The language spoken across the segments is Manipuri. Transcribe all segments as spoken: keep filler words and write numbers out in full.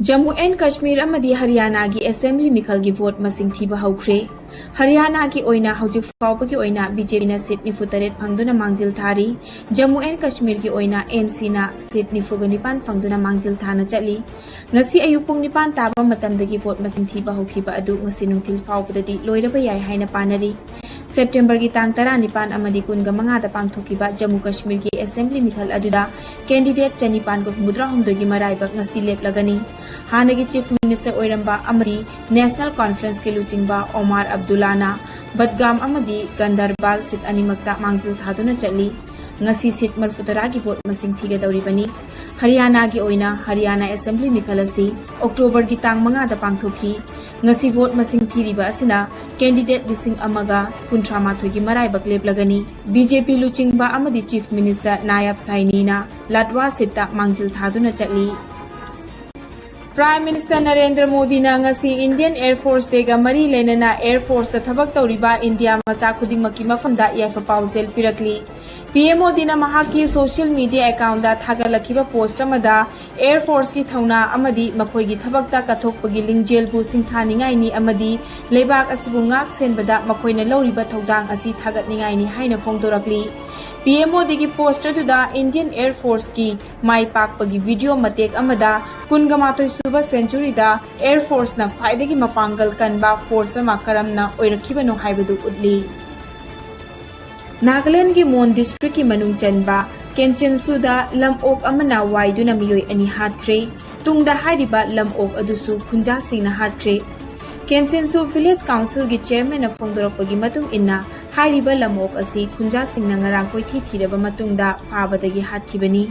ꯖꯝꯃꯨ ꯑꯦꯟ ꯀꯥꯁꯃꯤꯔ ꯑꯃꯗꯤ ꯍꯔꯤꯌꯥꯅꯥꯒꯤ ꯑꯦꯁꯦꯝꯕ꯭ꯂꯤ ꯃꯤꯈꯜꯒꯤ ꯚꯣꯠ ꯃꯁꯤꯡ ꯊꯤꯕ ꯍꯧꯈ꯭ꯔꯦ꯫ ꯍꯔꯤꯌꯥꯅꯥꯒꯤ ꯑꯣꯏꯅ ꯍꯧꯖꯤꯛ ꯐꯥꯎꯕꯒꯤ ꯑꯣꯏꯅ ꯕꯤ ꯖꯦ ꯄꯤꯅ ꯁꯤꯠ ꯅꯤꯐꯨ ꯇꯔꯦꯠ ꯐꯪꯗꯨꯅ ꯃꯥꯡꯖꯤꯜ ꯊꯥꯔꯤ꯫ ꯖꯝꯃꯨ ꯑꯦꯟ ꯀꯥꯁꯃꯤꯔꯒꯤ ꯑꯣꯏꯅ ꯑꯦꯟ ꯁꯤꯅ ꯁꯤꯠ ꯅꯤꯐꯨꯒ ꯅꯤꯄꯥꯟ ꯐꯪꯗꯨꯅ ꯃꯥꯡꯖꯤꯜ ꯊꯥꯅ ꯆꯠꯂꯤ꯫ ꯉꯁꯤ ꯑꯌꯨꯛ ꯄꯨꯡ ꯅꯤꯄꯥꯟ ꯇꯥꯕ ꯃꯇꯝꯗꯒꯤ ꯚꯣꯠ ꯃꯁꯤꯡ ꯊꯤꯕ ꯍꯧꯈꯤꯕ ꯑꯗꯨ ꯉꯁꯤ ꯅꯨꯡꯊꯤꯜ ꯐꯥꯎꯕꯗꯗꯤ ꯂꯣꯏꯔꯕ ꯌꯥꯏ ꯍꯥꯏꯅ ꯄꯥꯅꯔꯤ꯫ ꯁꯦꯞꯇꯦꯝꯕꯔꯒꯤ ꯇꯥꯡ ꯇꯔꯥꯅꯤꯄꯥꯟ ꯑꯃꯗꯤ ꯀꯨꯟꯒ ꯃꯉꯥꯗ ꯄꯥꯡꯊꯣꯛꯈꯤꯕ ꯖꯝꯃꯨ ꯀꯥꯁꯃꯤꯔꯒꯤ ꯑꯦꯁꯦꯝꯕ꯭ꯂꯤ ꯃꯤꯈꯜ ꯑꯗꯨꯗ ꯀꯦꯟꯗꯤꯗꯦꯠ ꯆꯅꯤꯄꯥꯟꯒ ꯍꯨꯝꯐꯨꯇꯔꯥꯍꯨꯝꯗꯣꯏꯒꯤ ꯃꯔꯥꯏꯕꯛ ꯉꯁꯤ ꯂꯦꯞꯂꯒꯅꯤ꯫ ꯍꯥꯟꯅꯒꯤ ꯆꯤꯐ ꯃꯤꯅꯤꯁꯇꯔ ꯑꯣꯏꯔꯝꯕ ꯑꯃꯗꯤ ꯅꯦꯁꯅꯦꯜ ꯀꯣꯟꯐꯔꯦꯟꯁꯀꯤ ꯂꯨꯆꯤꯡꯕ ꯑꯣꯃꯥꯔ ꯑꯕꯗꯨꯜꯂꯥꯅ ꯕꯗꯒꯥꯝ ꯑꯃꯗꯤ ꯒꯟꯗꯔꯕꯥꯜ ꯁꯤꯠ ꯑꯅꯤꯃꯛꯇ ꯃꯥꯡꯖꯤꯜ ꯊꯥꯗꯨꯅ ꯆꯠꯂꯤ꯫ ꯉꯁꯤ ꯁꯤꯠ ꯃꯔꯐꯨꯇꯔꯥꯒꯤ ꯚꯣꯠ ꯃꯁꯤꯡ ꯊꯤꯒꯗꯧꯔꯤꯕꯅꯤ꯫ ꯍꯔꯤꯌꯥꯅꯥꯒꯤ ꯑꯣꯏꯅ ꯍꯔꯤꯌꯥꯅꯥ ꯑꯦꯁꯦꯝꯕ꯭ꯂꯤ ꯃꯤꯈꯜ ꯑꯁꯤ ꯑꯣꯛꯇꯣꯕꯔꯒꯤ ꯇꯥꯡ ꯃꯉꯥꯗ ꯄꯥꯡꯊꯣꯛꯈꯤ꯫ ꯉꯁꯤ ꯚꯣꯠ ꯃꯁꯤꯡ ꯊꯤꯔꯤꯕ ꯑꯁꯤꯅ ꯀꯦꯟꯗꯤꯗꯦꯠ ꯂꯤꯁꯤꯡ ꯑꯃꯒ ꯀꯨꯟꯊ꯭ꯔꯥ ꯃꯥꯊꯣꯏꯒꯤ ꯃꯔꯥꯏꯕꯛ ꯂꯦꯞꯂꯒꯅꯤ꯫ ꯕꯤ ꯖꯦ ꯄꯤ ꯂꯨꯆꯤꯡꯕ ꯑꯃꯗꯤ ꯆꯤꯐ ꯃꯤꯅꯤꯁꯇꯔ ꯅꯥꯌꯥꯕ ꯁꯥꯏꯅꯤꯅ ꯂꯥꯠꯋꯥ ꯁꯤꯠꯇ ꯃꯥꯡꯖꯤꯜ ꯊꯥꯗꯨꯅ ꯆꯠꯂꯤ꯫ ꯄ꯭ꯔꯥꯏꯝ ꯃꯤꯅꯤꯁꯇꯔ ꯅꯔꯦꯟꯗ꯭ꯔ ꯃꯣꯗꯤꯅ ꯉꯁꯤ ꯏꯟꯗꯤꯌꯟ ꯑꯦꯌꯔ ꯐꯣꯔꯁ ꯗꯦꯒ ꯃꯔꯤ ꯂꯩꯅꯅ ꯑꯦꯌꯔ ꯐꯣꯔꯁꯇ ꯊꯕꯛ ꯇꯧꯔꯤꯕ ꯏꯟꯗꯤꯌꯥ ꯃꯆꯥ ꯈꯨꯗꯤꯡꯃꯛꯀꯤ ꯃꯐꯝꯗ ꯌꯥꯏꯐ ꯄꯥꯎꯖꯦꯜ ꯄꯤꯔꯛꯂꯤ꯫ ꯄꯤ ꯑꯦꯝ ꯃꯣꯗꯤꯅ ꯃꯍꯥꯛꯀꯤ ꯁꯣꯁꯤꯌꯦꯜ ꯃꯤꯗꯤꯌꯥ ꯑꯦꯀꯥꯎꯟꯗ ꯊꯥꯒꯠꯂꯛꯈꯤꯕ ꯄꯣꯁꯠ ꯑꯃꯗ ꯑꯦꯌꯔ ꯐꯣꯔꯁꯀꯤ ꯊꯧꯅꯥ ꯑꯃꯗꯤ ꯃꯈꯣꯏꯒꯤ ꯊꯕꯛꯇ ꯀꯠꯊꯣꯛꯄꯒꯤ ꯂꯤꯡꯖꯦꯜꯕꯨ ꯁꯤꯡꯊꯥꯅꯤꯡꯉꯥꯏꯅꯤ ꯑꯃꯗꯤ ꯂꯩꯕꯥꯛ ꯑꯁꯤꯕꯨ ꯉꯥꯛ ꯁꯦꯟꯕꯗ ꯃꯈꯣꯏꯅ ꯂꯧꯔꯤꯕ ꯊꯧꯗꯥꯡ ꯑꯁꯤ ꯊꯥꯒꯠꯅꯤꯡꯉꯥꯏꯅꯤ ꯍꯥꯏꯅ ꯐꯣꯡꯗꯣꯔꯛꯂꯤ꯫ ꯄꯤ ꯑꯦꯝ ꯃꯣꯗꯤꯒꯤ ꯄꯣꯁꯠ ꯑꯗꯨꯗ ꯏꯟꯗꯤꯌꯟ ꯑꯦꯌꯔ ꯐꯣꯔꯁꯀꯤ ꯃꯥꯏ ꯄꯥꯛꯄꯒꯤ ꯚꯤꯗꯤꯑꯣ ꯃꯇꯦꯛ ꯑꯃꯗ ꯀꯨꯟꯒ ꯃꯥꯊꯣꯏ ꯁꯨꯕ ꯁꯦꯟꯆꯨꯔꯤꯗ ꯑꯦꯌꯔ ꯐꯣꯔꯁꯅ ꯈ꯭ꯋꯥꯏꯗꯒꯤ ꯃꯄꯥꯡꯒꯜ ꯀꯟꯕ ꯐꯣꯔꯁ ꯑꯃ ꯀꯔꯝꯅ ꯑꯣꯏꯔꯛꯈꯤꯕꯅꯣ ꯍꯥꯏꯕꯗꯨ ꯎꯠꯂꯤ꯫ ꯅꯥꯒꯥꯂꯦꯟꯗꯒꯤ ꯃꯣꯟ ꯗꯤꯁꯇ꯭ꯔꯤꯛꯀꯤ ꯃꯅꯨꯡ ꯆꯟꯕ ꯀꯦꯟꯆꯦꯟꯁꯨꯗ ꯂꯝ ꯑꯣꯛ ꯑꯃꯅ ꯋꯥꯏꯗꯨꯅ ꯃꯤꯑꯣꯏ ꯑꯅꯤ ꯍꯥꯠꯈ꯭ꯔꯦ꯫ ꯇꯨꯡꯗ ꯍꯥꯏꯔꯤꯕ ꯂꯝ ꯑꯣꯛ ꯑꯗꯨꯁꯨ ꯈꯨꯟꯖꯥꯁꯤꯡꯅ ꯍꯥꯠꯈ꯭ꯔꯦ꯫ ꯀꯦꯟꯆꯦꯟꯁꯨ ꯚꯤꯂꯦꯖ ꯀꯥꯎꯟꯁꯤꯜꯒꯤ ꯆꯦꯌꯔꯃꯦꯟꯅ ꯐꯣꯡꯗꯣꯔꯛꯄꯒꯤ ꯃꯇꯨꯡ ꯏꯟꯅ, ꯍꯥꯏꯔꯤꯕ ꯂꯝ ꯑꯣꯛ ꯑꯁꯤ ꯈꯨꯟꯖꯥꯁꯤꯡꯅ ꯉꯔꯥꯡ ꯀꯣꯏꯊꯤ ꯊꯤꯔꯕ ꯃꯇꯨꯡꯗ ꯐꯥꯕꯗꯒꯤ ꯍꯥꯠꯈꯤꯕꯅꯤ꯫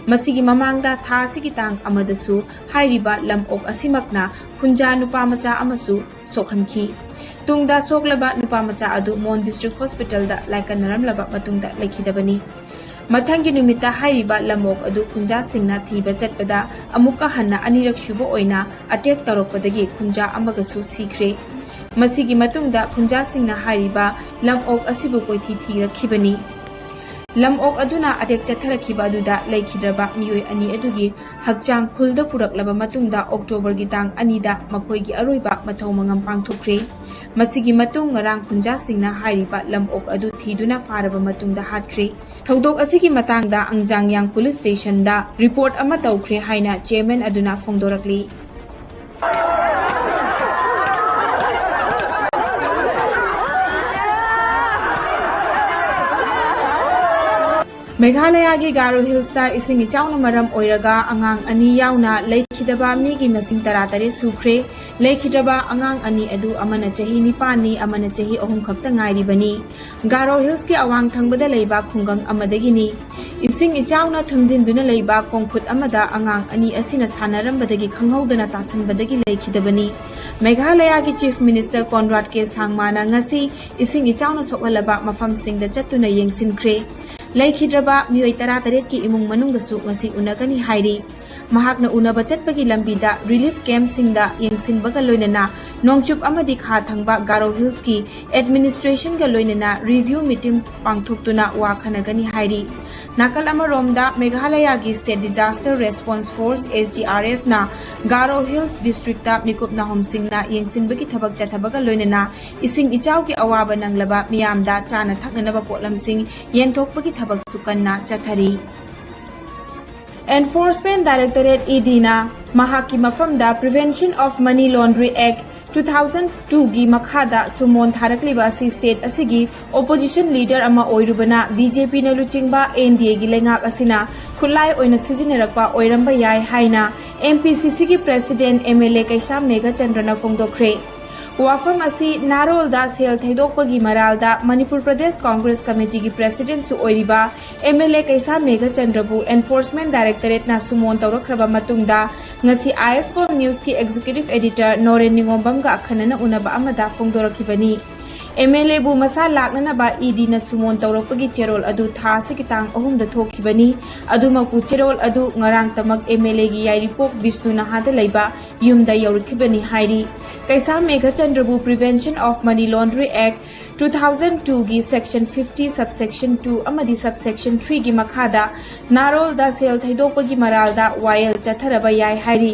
ꯃꯁꯤꯒꯤ ꯃꯃꯥꯡꯗ ꯊꯥ ꯑꯁꯤꯒꯤ ꯇꯥꯡ ꯑꯃꯗꯁꯨ ꯍꯥꯏꯔꯤꯕ ꯂꯝ ꯑꯣꯛ ꯑꯁꯤꯃꯛꯅ ꯈꯨꯟꯖꯥ ꯅꯨꯄꯥ ꯃꯆꯥ ꯑꯃꯁꯨ ꯁꯣꯛꯍꯟꯈꯤ꯫ ꯇꯨꯡꯗ ꯁꯣꯛꯂꯕ ꯅꯨꯄꯥ ꯃꯆꯥ ꯑꯗꯨ ꯃꯣꯟ ꯗꯤꯁꯇ꯭ꯔꯤꯛ ꯍꯣꯁꯄꯤꯇꯥꯜꯗ ꯂꯥꯏꯀꯠꯅꯔꯝꯂꯕ ꯃꯇꯨꯡꯗ ꯂꯩꯈꯤꯗꯕꯅꯤ꯫ ꯃꯊꯪꯒꯤ ꯅꯨꯃꯤꯠꯇ ꯍꯥꯏꯔꯤꯕ ꯂꯝ ꯑꯣꯛ ꯑꯗꯨ ꯈꯨꯟꯖꯥꯁꯤꯡꯅ ꯊꯤꯕ ꯆꯠꯄꯗ ꯑꯃꯨꯛꯀ ꯍꯟꯅ ꯑꯅꯤꯔꯛ ꯁꯨꯕ ꯑꯣꯏꯅ ꯑꯦꯇꯦꯛ ꯇꯧꯔꯛꯄꯗꯒꯤ ꯈꯨꯟꯖꯥ ꯑꯃꯒꯁꯨ ꯁꯤꯈ꯭ꯔꯦ꯫ ꯃꯁꯤꯒꯤ ꯃꯇꯨꯡꯗ ꯈꯨꯟꯖꯥꯁꯤꯡꯅ ꯍꯥꯏꯔꯤꯕ ꯂꯝ ꯑꯣꯛ ꯑꯁꯤꯕꯨ ꯀꯣꯏꯊꯤ ꯊꯤꯔꯛꯈꯤꯕꯅꯤ꯫ ꯂꯝꯑꯣꯛ ꯑꯗꯨꯅ ꯑꯦꯇꯦꯛ ꯆꯠꯊꯔꯛꯈꯤꯕ ꯑꯗꯨꯗ ꯂꯩꯈꯤꯗ꯭ꯔꯕ ꯃꯤꯑꯣꯏ ꯑꯅꯤ ꯑꯗꯨꯒꯤ ꯍꯛꯆꯥꯡ ꯈꯨꯜꯗ ꯄꯨꯔꯛꯂꯕ ꯃꯇꯨꯡꯗ ꯑꯣꯛꯇꯣꯕꯔꯒꯤ ꯇꯥꯡ ꯑꯅꯤꯗ ꯃꯈꯣꯏꯒꯤ ꯑꯔꯣꯏꯕ ꯃꯊꯧ ꯃꯉꯝ ꯄꯥꯡꯊꯣꯛꯈ꯭ꯔꯦ꯫ ꯃꯁꯤꯒꯤ ꯃꯇꯨꯡ ꯉꯔꯥꯡ ꯈꯨꯟꯖꯥꯁꯤꯡꯅ ꯍꯥꯏꯔꯤꯕ ꯂꯝꯑꯣꯛ ꯑꯗꯨ ꯊꯤꯗꯨꯅ ꯐꯥꯔꯕ ꯃꯇꯨꯡꯗ ꯍꯥꯠꯈ꯭ꯔꯦ꯫ ꯊꯧꯗꯣꯛ ꯑꯁꯤꯒꯤ ꯃꯇꯥꯡꯗ ꯑꯪꯖꯥꯡꯌꯥꯡ ꯄꯨꯂꯤꯁ ꯁ꯭ꯇꯦꯁꯟꯗ ꯔꯤꯄꯣꯔꯠ ꯑꯃ ꯇꯧꯈ꯭ꯔꯦ ꯍꯥꯏꯅ ꯆꯤꯌꯔꯃꯦꯟ ꯑꯗꯨꯅ ꯐꯣꯡꯗꯣꯔꯛꯂꯤ꯫ ꯃꯦꯘꯥꯂꯌꯥꯒꯤ ꯒꯥꯔꯣ ꯍꯤꯜꯁꯇ ꯏꯁꯤꯡ ꯏꯆꯥꯎꯅ ꯃꯔꯝ ꯑꯣꯏꯔꯒ ꯑꯉꯥꯡ ꯑꯅꯤ ꯌꯥꯎꯅ ꯂꯩꯈꯤꯗꯕ ꯃꯤꯒꯤ ꯃꯁꯤꯡ ꯇꯔꯥꯇꯔꯦꯠ ꯁꯨꯈ꯭ꯔꯦ꯫ ꯂꯩꯈꯤꯗ꯭ꯔꯕ ꯑꯉꯥꯡ ꯑꯅꯤ ꯑꯗꯨ ꯑꯃꯅ ꯆꯍꯤ ꯅꯤꯄꯥꯟꯅꯤ, ꯑꯃꯅ ꯆꯍꯤ ꯑꯍꯨꯝ ꯈꯛꯇ ꯉꯥꯏꯔꯤꯕꯅꯤ꯫ ꯒꯥꯔꯣ ꯍꯤꯜꯁꯀꯤ ꯑꯋꯥꯡ ꯊꯪꯕꯗ ꯂꯩꯕ ꯈꯨꯡꯒꯪ ꯑꯃꯗꯒꯤꯅꯤ꯫ ꯏꯁꯤꯡ ꯏꯆꯥꯎꯅ ꯊꯨꯝꯖꯤꯟꯗꯨꯅ ꯂꯩꯕ ꯀꯣꯡꯐꯨꯠ ꯑꯃꯗ ꯑꯉꯥꯡ ꯑꯅꯤ ꯑꯁꯤꯅ ꯁꯥꯟꯅꯔꯝꯕꯗꯒꯤ ꯈꯪꯍꯧꯗꯅ ꯇꯥꯁꯟꯕꯗꯒꯤ ꯂꯩꯈꯤꯗꯕꯅꯤ꯫ ꯃꯦꯘꯥꯂꯌꯥꯒꯤ ꯆꯤꯐ ꯃꯤꯅꯤꯁꯇꯔ ꯀꯣꯟꯔꯥꯗ ꯀꯦ ꯁꯥꯡꯃꯥꯅ ꯉꯁꯤ ꯏꯁꯤꯡ ꯏꯆꯥꯎꯅ ꯁꯣꯛꯍꯜꯂꯕ ꯃꯐꯝꯁꯤꯡꯗ ꯆꯠꯇꯨꯅ ꯌꯦꯡꯁꯤꯟꯈ꯭ꯔꯦ꯫ ꯂꯩꯈꯤꯗ꯭ꯔꯕ ꯃꯤꯑꯣꯏ ꯇꯔꯥꯇꯔꯦꯠꯀꯤ ꯏꯃꯨꯡ ꯃꯅꯨꯡꯒꯁꯨ ꯉꯁꯤ ꯎꯅꯒꯅꯤ ꯍꯥꯏꯔꯤ꯫ ꯃꯍꯥꯛꯅ ꯎꯅꯕ ꯆꯠꯄꯒꯤ ꯂꯝꯕꯤꯗ ꯔꯤꯂꯤꯐ ꯀꯦꯝꯞꯁꯤꯡꯗ ꯌꯦꯡꯁꯤꯟꯕꯒ ꯂꯣꯏꯅꯅ ꯅꯣꯡꯆꯨꯞ ꯑꯃꯗꯤ ꯈꯥ ꯊꯪꯕ ꯒꯥꯔꯣ ꯍꯤꯜꯁꯀꯤ ꯑꯦꯗꯃꯤꯅꯤꯁꯇ꯭ꯔꯦꯁꯟꯒ ꯂꯣꯏꯅꯅ ꯔꯤꯚ꯭ꯌꯨ ꯃꯤꯇꯤꯡ ꯄꯥꯡꯊꯣꯛꯇꯨꯅ ꯋꯥ ꯈꯟꯅꯒꯅꯤ ꯍꯥꯏꯔꯤ꯫ ꯅꯥꯀꯜ ꯑꯃꯔꯣꯝꯗ, ꯃꯦꯘꯥꯂꯌꯥꯒꯤ state disaster response force, S D R ꯑꯦꯐꯅ ꯒꯥꯔꯣ ꯍꯤꯜꯁ ꯗꯤꯁꯇ꯭ꯔꯤꯛꯇ ꯃꯤꯀꯨꯞ ꯅꯥꯍꯣꯝꯁꯤꯡꯅ ꯌꯦꯡꯁꯤꯟꯕꯒꯤ ꯊꯕꯛ ꯆꯠꯊꯕꯒ ꯂꯣꯏꯅꯅ ꯏꯁꯤꯡ ꯏꯆꯥꯎꯒꯤ ꯑꯋꯥꯕ ꯅꯪꯂꯕ ꯃꯤꯌꯥꯝꯗ ꯆꯥꯅ ꯊꯛꯅꯅꯕ ꯄꯣꯠꯂꯝꯁꯤꯡ ꯌꯦꯟꯊꯣꯛꯄꯒꯤ ꯊꯕꯛꯁꯨ ꯀꯟꯅ ꯆꯠꯊꯔꯤ꯫ ꯑꯦꯟꯐꯣꯔꯁꯃꯦꯟꯠ ꯗꯥꯏꯔꯦꯛꯇꯣꯔꯦꯠ, ꯏ ꯗꯤꯅ ꯃꯍꯥꯛꯀꯤ ꯃꯐꯝꯗ Prevention of Money Laundering Act two thousand two ꯒꯤ ꯃꯈꯥꯗ ꯁꯨꯃꯣꯟ ꯊꯥꯔꯛꯂꯤꯕ ꯑꯁꯤ ꯁ꯭ꯇꯦꯠ ꯑꯁꯤꯒꯤ ꯑꯣꯄꯣꯖꯤꯁꯟ ꯂꯤꯗꯔ ꯑꯃ ꯑꯣꯏꯔꯨꯕꯅ ꯕꯤ ꯖꯦ ꯄꯤꯅ ꯂꯨꯆꯤꯡꯕ ꯑꯦꯟ ꯗꯤ ꯑꯦꯒꯤ ꯂꯩꯉꯥꯛ ꯑꯁꯤꯅ ꯈꯨꯠꯂꯥꯏ ꯑꯣꯏꯅ ꯁꯤꯖꯤꯟꯅꯔꯛꯄ ꯑꯣꯏꯔꯝꯕ ꯌꯥꯏ ꯍꯥꯏꯅ ꯑꯦꯝ ꯄꯤ ꯁꯤ ꯁꯤꯒꯤ ꯄ꯭ꯔꯦꯁꯤꯗꯦꯟꯠ ꯑꯦꯝ ꯑꯦꯜ ꯑꯦ ꯀꯩꯁꯥꯝ ꯃꯦꯘꯆꯟꯗ꯭ꯔꯅ ꯐꯣꯡꯗꯣꯛꯈ꯭ꯔꯦ꯫ ꯋꯥꯐꯝ ꯑꯁꯤ ꯅꯥꯔꯣꯜꯗ ꯁꯦꯜ ꯊꯩꯗꯣꯛꯄꯒꯤ ꯃꯔꯥꯜꯗ ꯃꯅꯤꯄꯨꯔ ꯄ꯭ꯔꯗꯦꯁ ꯀꯣꯡꯒ꯭ꯔꯦꯁ ꯀꯃꯤꯇꯤꯒꯤ ꯄ꯭ꯔꯦꯁꯤꯗꯦꯟꯠꯁꯨ ꯑꯣꯏꯔꯤꯕ M L A Keisham ꯃꯦꯘꯆꯟꯗ꯭ꯔꯕꯨ enforcement ꯗꯥꯏꯔꯦꯛꯇꯣꯔꯦꯠꯅ ꯁꯨꯃꯣꯟ ꯇꯧꯔꯛꯈ꯭ꯔꯕ ꯃꯇꯨꯡꯗ ꯉꯁꯤ ꯑꯥꯏ ꯑꯦꯁ ꯀꯣꯝ ꯅ꯭ꯌꯨꯁꯀꯤ ꯑꯦꯛꯖꯤꯀ꯭ꯌꯨꯇꯤꯚ ꯑꯦꯗꯤꯇꯔ ꯅꯣꯔꯦꯟ ꯅꯤꯉꯣꯝꯕꯝꯒ ꯑꯈꯟꯅꯅ ꯎꯅꯕ ꯑꯃꯗ ꯐꯣꯡꯗꯣꯔꯛꯈꯤꯕꯅꯤ꯫ ꯑꯦꯝ ꯑꯦꯜ ꯑꯦꯕꯨ ꯃꯁꯥ ꯂꯥꯛꯅꯅꯕ ꯏ ꯗꯤꯅ ꯁꯨꯃꯣꯟ ꯇꯧꯔꯛꯄꯒꯤ ꯆꯦꯔꯣꯜ ꯑꯗꯨ ꯊꯥ ꯑꯁꯤꯒꯤ ꯇꯥꯡ ꯑꯍꯨꯝꯗ ꯊꯣꯛꯈꯤꯕꯅꯤ꯫ ꯑꯗꯨꯃꯛꯄꯨ ꯆꯦꯔꯣꯜ ꯑꯗꯨ ꯉꯔꯥꯡꯇꯃꯛ ꯑꯦꯝ ꯑꯦꯜ ꯑꯦꯒꯤ ꯌꯥꯏꯔꯤꯄꯣꯛ ꯕꯤꯁꯅꯨ ꯅꯍꯥꯗ ꯂꯩꯕ ꯌꯨꯝꯗ ꯌꯧꯔꯛꯈꯤꯕꯅꯤ ꯍꯥꯏꯔꯤ꯫ ꯀꯩꯁꯥꯝ ꯃꯦꯘꯆꯟꯗ꯭ꯔꯕꯨ Prevention of Money Laundering Act two thousand two ꯒꯤ Section fifty, Subsection two ꯑꯃꯗꯤ Subsection three ꯒꯤ ꯃꯈꯥꯗ ꯅꯥꯔꯣꯜꯗ ꯁꯦꯜ ꯊꯩꯗꯣꯛꯄꯒꯤ ꯃꯔꯥꯜꯗ ꯋꯥꯌꯦꯜ ꯆꯠꯊꯔꯕ ꯌꯥꯏ ꯍꯥꯏꯔꯤ꯫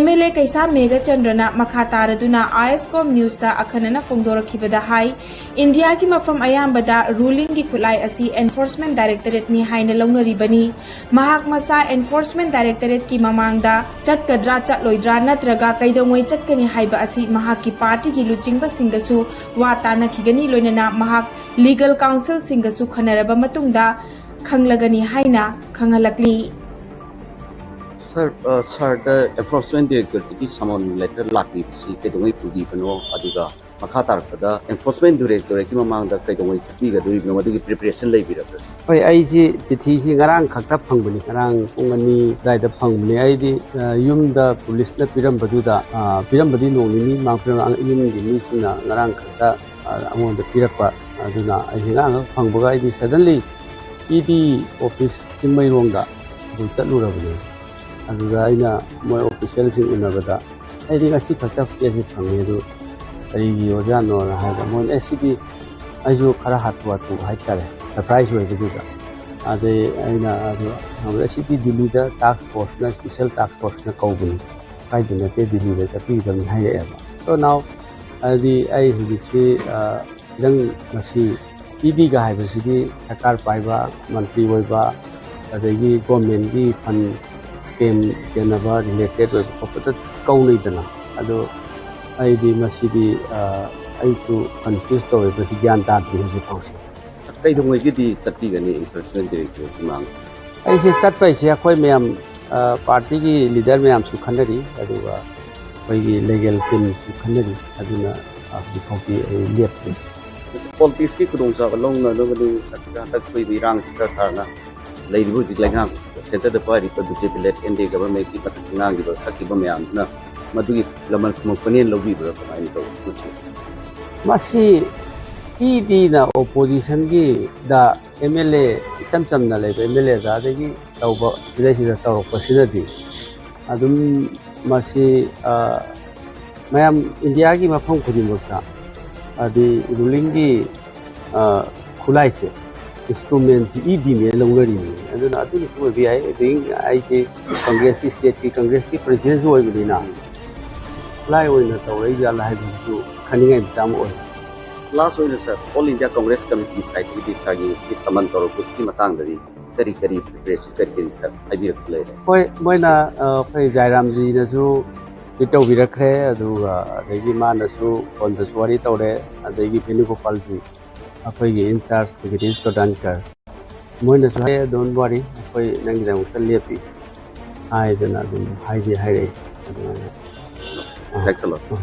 MLA ꯀꯩꯁꯥꯝ ꯃꯦꯘꯆꯟꯗ꯭ꯔꯅ ꯃꯈꯥ ꯇꯥꯔꯗꯨꯅ ISCOM News ꯇ ꯑꯈꯟꯅꯅ ꯐꯣꯡꯗꯣꯔꯛꯈꯤꯕꯗ ꯍꯥꯏ, ꯏꯟꯗꯤꯌꯥꯒꯤ ꯃꯐꯝ ꯑꯌꯥꯝꯕꯗ ruling ꯒꯤ ꯈꯨꯠꯂꯥꯏ ꯑꯁꯤ Enforcement Directorate ꯅꯤ ꯍꯥꯏꯅ ꯂꯧꯅꯔꯤꯕꯅꯤ꯫ ꯃꯍꯥꯛ ꯃꯁꯥ Enforcement Directorate ꯀꯤ ꯃꯃꯥꯡꯗ ꯆꯠꯀꯗ꯭ꯔꯥ ꯆꯠꯂꯣꯏꯗ꯭ꯔꯥ ꯅꯠꯇ꯭ꯔꯒ ꯀꯩꯗꯧꯉꯩ ꯆꯠꯀꯅꯤ ꯍꯥꯏꯕ ꯑꯁꯤ ꯃꯍꯥꯛꯀꯤ party ꯒꯤ ꯂꯨꯆꯤꯡꯕꯁꯤꯡꯒꯁꯨ ꯋꯥ ꯇꯥꯅꯈꯤꯒꯅꯤ, ꯂꯣꯏꯅꯅ ꯃꯍꯥꯛ legal counsel ꯁꯤꯡꯒꯁꯨ ꯈꯟꯅꯔꯕ ꯃꯇꯨꯡꯗ ꯈꯪꯂꯒꯅꯤ ꯍꯥꯏꯅ ꯈꯪꯍꯜꯂꯛꯂꯤ꯫ ꯁꯥꯔ, ꯑ, ꯁꯥꯔꯗ Enforcement Directorate ꯀꯤ summon letter ꯂꯥꯛꯄꯤꯕꯁꯤ ꯀꯩꯗꯧꯉꯩ ꯄꯨꯕꯤꯕꯅꯣ? ꯑꯗꯨꯒ ꯃꯈꯥ ꯇꯥꯔꯛꯄꯗ Enforcement Directorate ꯀꯤ ꯃꯃꯥꯡꯗ ꯀꯩꯗꯧꯉꯩ ꯆꯠꯄꯤꯒꯗꯣꯔꯤꯕꯅꯣ? ꯃꯗꯨꯒꯤ preparation ꯂꯩꯕꯤꯔꯕ꯭ꯔꯥ? ꯍꯣꯏ, ꯑꯩꯁꯤ ꯆꯤꯊꯤꯁꯤ ꯉꯔꯥꯡ ꯈꯛꯇ ꯐꯪꯕꯅꯤ, ꯉꯔꯥꯡ ꯄꯨꯡ ꯑꯅꯤ ꯑꯗꯨꯋꯥꯏꯗ ꯐꯪꯕꯅꯤ꯫ ꯑꯩꯗꯤ, ꯑ, ꯌꯨꯝꯗ ꯄꯨꯂꯤꯁꯅ ꯄꯤꯔꯝꯕꯗꯨꯗ, ꯑ, ꯄꯤꯔꯝꯕꯗꯤ ꯅꯣꯡ ꯅꯤꯅꯤ ꯃꯃꯥꯡ ꯄꯤꯔꯝꯕ, ꯌꯨꯝꯒꯤ ꯃꯤꯁꯤꯡꯅ ꯉꯔꯥꯡ ꯈꯛꯇ, ꯑ, ꯑꯩꯉꯣꯟꯗ ꯄꯤꯔꯛꯄ꯫ ꯑꯗꯨꯅ ꯑꯩꯁꯤ ꯉꯔꯥꯡ ꯈꯛ ꯐꯪꯕꯒ ꯑꯩꯗꯤ suddenly E D office ꯆꯤꯡꯃꯩꯔꯣꯡꯗ ꯑꯗꯨ ꯆꯠꯂꯨꯔꯕꯅꯦ꯫ ꯑꯗꯨꯗ ꯑꯩꯅ ꯃꯣꯏ official ꯁꯤꯡ ꯎꯅꯕꯗ, "ꯑꯩꯗꯤ ꯉꯁꯤ ꯈꯛꯇ ꯆꯦꯁꯤ ꯐꯪꯉꯦ, ꯑꯗꯨ ꯀꯔꯤꯒꯤ ꯑꯣꯏꯖꯥꯠꯅꯣꯅ?" ꯍꯥꯏꯕꯗ, ꯃꯣꯏꯅ, "ꯑꯦ, ꯁꯤꯗꯤ ꯑꯩꯁꯨ ꯈꯔ ꯍꯥꯊꯨ ꯍꯥꯊꯨ ꯍꯥꯏꯇꯥꯔꯦ, surprise ꯑꯣꯏꯕꯗꯨꯗ"꯫ ꯑꯗꯩ ꯑꯩꯅ ꯑꯗꯨ ꯍꯪꯕꯗ, "ꯁꯤꯗꯤ ꯗꯤꯜꯂꯤꯗ task force ꯅ, special task force ꯅ ꯀꯧꯕꯅꯤ, ꯀꯥꯏꯗ ꯅꯠꯇꯦ, ꯗꯤꯜꯂꯤꯗ ꯆꯠꯄꯤꯒꯗꯕꯅꯤ" ꯍꯥꯏꯔꯛꯑꯦꯕ꯫ So now, ꯑꯗꯨꯗꯤ ꯑꯩ ꯍꯧꯖꯤꯛꯁꯤ, ꯑ, ꯈꯤꯇꯪ ꯃꯁꯤ E D ꯒ ꯍꯥꯏꯕꯁꯤꯗꯤ ꯁꯔꯀꯥꯔ ꯄꯥꯏꯕ, ꯃꯟꯇ꯭ꯔꯤ ꯑꯣꯏꯕ, ꯑꯗꯒꯤ government ꯀꯤ fund scheme ꯆꯦꯟꯅꯕ related ꯑꯣꯏꯕ ꯈꯣꯠꯄꯗ ꯀꯧꯅꯩꯗꯅ꯫ ꯑꯗꯣ ꯑꯩꯗꯤ ꯃꯁꯤꯗꯤ, ꯑ, ꯑꯩꯁꯨ confuse ꯇꯧꯋꯦ, ꯃꯁꯤ ꯒ꯭ꯌꯥꯟ ꯇꯥꯗ꯭ꯔꯤ ꯍꯧꯖꯤꯛ ꯐꯥꯎꯁꯦ꯫ ꯀꯩꯗꯧꯉꯩꯒꯤꯗꯤ ꯆꯠꯄꯤꯒꯅꯤ Enforcement Directorate ꯀꯤ ꯃꯥꯡꯗ? ꯑꯩꯁꯦ ꯆꯠꯄ ꯍꯥꯏꯁꯦ ꯑꯩꯈꯣꯏ ꯃꯌꯥꯝ, ꯑ, party ꯒꯤ leader ꯃꯌꯥꯝꯁꯨ ꯈꯟꯅꯔꯤ, ꯑꯗꯨꯒ ꯑꯩꯈꯣꯏꯒꯤ legal team ꯁꯨ ꯈꯟꯅꯔꯤ, ꯑꯗꯨꯅ, ꯑ, ꯍꯧꯖꯤꯛ ꯐꯥꯎꯗꯤ ꯑꯩ ꯂꯦꯞꯇ꯭ꯔꯤ꯫ Politics ꯀꯤ ꯈꯨꯗꯣꯡꯆꯥꯕ ꯂꯧꯅꯅꯕꯅꯤ, ꯑꯗꯨꯒ ꯍꯟꯗꯛ ꯊꯣꯛꯏꯕ ꯏꯔꯥꯡꯁꯤꯗ ꯁꯥꯔꯅ ꯂꯩꯔꯤꯕ ꯍꯧꯖꯤꯛ ꯂꯩꯉꯥꯛ, centre ꯗ ꯄꯥꯏꯔꯤꯕ B J P led N D A government ꯀꯤ ꯃꯊꯛꯇ ꯉꯥꯡꯈꯤꯕ, ꯁꯛꯈꯤꯕ ꯃꯌꯥꯝꯗꯨꯅ ꯃꯗꯨꯒꯤ ꯂꯃꯟ ꯈꯨꯝꯃꯛꯄꯅꯦꯅ ꯂꯧꯕꯤꯕ꯭ꯔꯥ, ꯀꯃꯥꯏꯅ ꯇꯧꯕ ꯃꯁꯤ? ꯃꯁꯤ E D ꯅ opposition ꯒꯤꯗ M L A, ꯏꯆꯝ ꯆꯝꯅ ꯂꯩꯕ M L A ꯗ ꯑꯗꯒꯤ ꯇꯧꯕ, ꯁꯤꯗꯩꯁꯤꯗ ꯇꯧꯔꯛꯄꯁꯤꯅꯗꯤ ꯑꯗꯨꯝ ꯃꯁꯤ ꯑ, ꯃꯌꯥꯝ ꯏꯟꯗꯤꯌꯥꯒꯤ ꯃꯐꯝ ꯈꯨꯗꯤꯡꯃꯛꯇ ꯍꯥꯏꯗꯤ ꯔꯨꯂꯤꯡꯒꯤ ꯈꯨꯠꯂꯥꯏꯁꯦ, ꯏꯟꯁꯇ꯭ꯔꯨꯃꯦꯟꯁꯤ ꯏꯗꯤꯅꯦ ꯂꯧꯅꯔꯤꯅꯤ꯫ ꯑꯗꯨꯅ ꯑꯗꯨꯅꯁꯨ ꯑꯣꯏꯕ ꯌꯥꯏ꯫ ꯑꯗꯒꯤ ꯑꯩꯁꯦ ꯀꯪꯒ꯭ꯔꯦꯁꯀꯤ, ꯁ꯭ꯇꯦꯠꯀꯤ ꯀꯪꯒ꯭ꯔꯦꯁꯀꯤ ꯄ꯭ꯔꯁꯤꯗꯦꯟꯁꯨ ꯑꯣꯏꯕꯅꯤꯅ ꯈꯨꯠꯂꯥꯏ ꯑꯣꯏꯅ ꯇꯧꯔꯛꯏ ꯖꯥꯠꯂ ꯍꯥꯏꯕꯁꯤꯁꯨ ꯈꯟꯅꯤꯡꯉꯥꯏ ꯃꯆꯥ ꯑꯃ ꯑꯣꯏ꯫ ꯂꯥꯁ ꯑꯣꯏꯅ ꯁꯥꯔ, ꯑꯣꯜ ꯏꯟꯗꯤꯌꯥ ꯀꯪꯒ꯭ꯔꯦꯁ ꯀꯃꯤꯇꯤ ꯁꯥꯏꯠꯇꯒꯤꯗꯤ ꯁꯥꯔꯒꯤ ꯍꯧꯖꯤꯛꯀꯤ ꯁꯃꯟ ꯇꯧꯔꯛꯄꯁꯤꯒꯤ ꯃꯇꯥꯡꯗꯗꯤ ꯀꯔꯤ ꯀꯔꯤ ꯄ꯭ꯔꯤꯄꯦꯔꯦꯁꯟ, ꯀꯔꯤ ꯀꯔꯤ ꯍꯥꯏꯕꯤꯔꯛꯄ ꯂꯩꯔꯦ? ꯍꯣꯏ, ꯃꯣꯏꯅ ꯑ, ꯑꯩꯈꯣꯏ ꯖꯥꯏꯔꯥꯝꯖꯤꯅꯁꯨ ꯇ꯭ꯋꯤꯠ ꯇꯧꯕꯤꯔꯛꯈ꯭ꯔꯦ, ꯑꯗꯨꯒ ꯑꯗꯒꯤ ꯃꯥꯅꯁꯨ ꯐꯣꯟꯗꯁꯨ ꯋꯥꯔꯤ ꯇꯧꯔꯦ, ꯑꯗꯒꯤ ꯚꯦꯅꯨꯒꯣꯄꯥꯜꯖꯤ, ꯑꯩꯈꯣꯏꯒꯤ ꯏꯟꯆꯥꯔꯖ ꯁꯦꯀ꯭ꯔꯦꯇꯔꯤ ꯆꯣꯗꯥꯟꯀꯔ, ꯃꯣꯏꯅꯁꯨ ꯍꯥꯏ, "Don't worry, ꯑꯩꯈꯣꯏ ꯅꯪꯒꯤꯗꯃꯛꯇ ꯂꯦꯞꯄꯤ" ꯍꯥꯏꯗꯅ ꯑꯗꯨꯝ ꯍꯥꯏꯗꯤ ꯍꯥꯏꯔꯛꯏ꯫ ꯑꯗꯨꯃꯥꯏꯅ ꯑ, Thanks a lot. ꯑ,